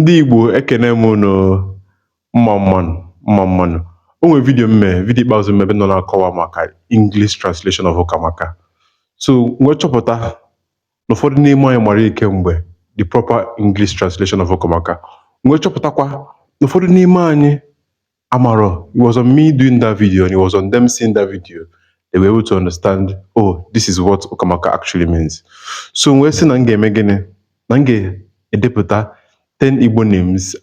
Ndị Igbo, ekene m unu. Mma mma nụ, mma mma nụ. O nwere video m mee, video ikpeazụ m ebe m nọ na-akọwa maka English translation of Ụkamaka. So nwee chọpụta na ụfọdụ n'ime anyị mara kemgbe the proper English translation of Ụkamaka. Nwee chọpụtakwa na ụfọdụ n'ime anyị amarọ. It was on me doing that video and it was on them seeing that video they were able to understand, "Oh, this is what Ụkamaka actually means." So nwee sị na m ga-eme gịnị? Na m ga-edepụta 10 Igbo names,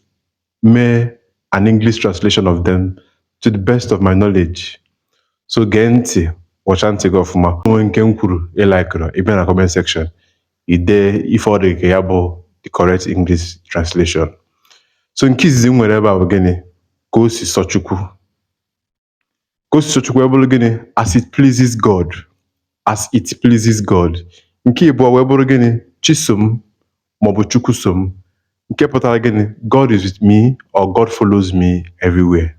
mee an English translation of them to the best of my knowledge. So gee ntị, wọcha ntị gị ọfụma. Onwe nke m kwuru ị like ụrụ, ị bịa na comment section, ide ife ọ dị ka ya bụ the correct English translation. So nke izizi m nwere ebe a bụ gịnị? Ka o si sọ Chukwu. Ka o si sọ Chukwu wee bụrụ gịnị? As it pleases God. As it pleases God. Nke ịbụọ wee bụrụ gịnị? Chisom maọbụ Chukwu som. Nke pụtara gịnị? God is with me or God follows me everywhere.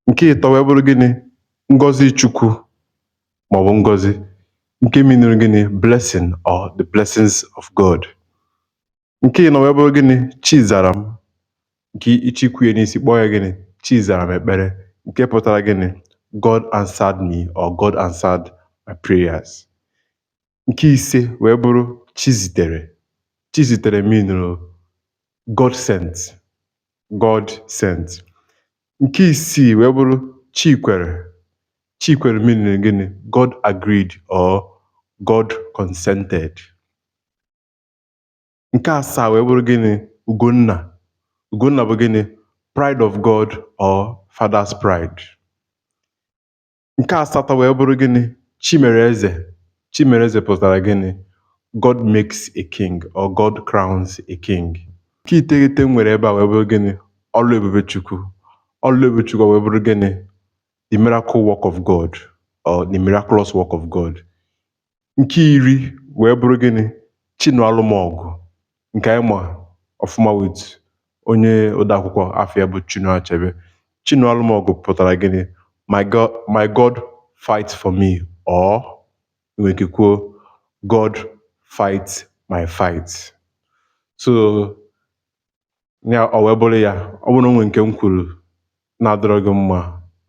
Nke ịtọ wee bụrụ gịnị? Ngọzi Chukwu maọbụ ngọzi. Nke meanụrụ gịnị? Blessing or the blessings of God. Nke ịnọ wee bụrụ gịnị? Chizaram. Nke ichikwu ya n'isi, kpọọ ya gịnị? Chi zara m ekpere. Nke pụtara gịnị? God answered me or God answered my prayers. Nke ise wee bụrụ Chizitere. Chizitere meanụrụ God sent. God sent. Nke isii wee bụrụ Chikwere. Chikwere meaning gịnị? God agreed or God consented. Nke asaa wee bụrụ gịnị? Ugonna. Ugonna bụ gịnị? Pride of God or father's pride. Nke asatọ wee bụrụ gịnị? Chimereze. Chimereze pụtara gịnị? God makes a king or God crowns a king. Nke iteghete m nwere ebe a wee bụrụ gịnị? Ọlụ ebube Chukwu. Ọlụ ebube Chukwu wee bụrụ gịnị? The miracle work of God or the miraculous work of God. Nke iri wee bụrụ gịnị? Chinụalụmọgụ, nke anyị ma ọfụma with onye odeakwụkwọ afọ ya bụ Chinua Achebe. Chinụalụmọgụ pụtara gịnị? My God, my God fight for me, or ị nwere ike kwuo "God fight my fight." So ya ọ wee bụrụ ya. Ọ bụrụ na o nwere nke m kwuru na-adịrọ gị mma,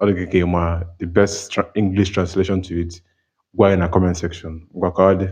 ọ dị gị ka ị ma the best English translation to it, gwa anyị na comment section. Ngwa, ka ọ dị.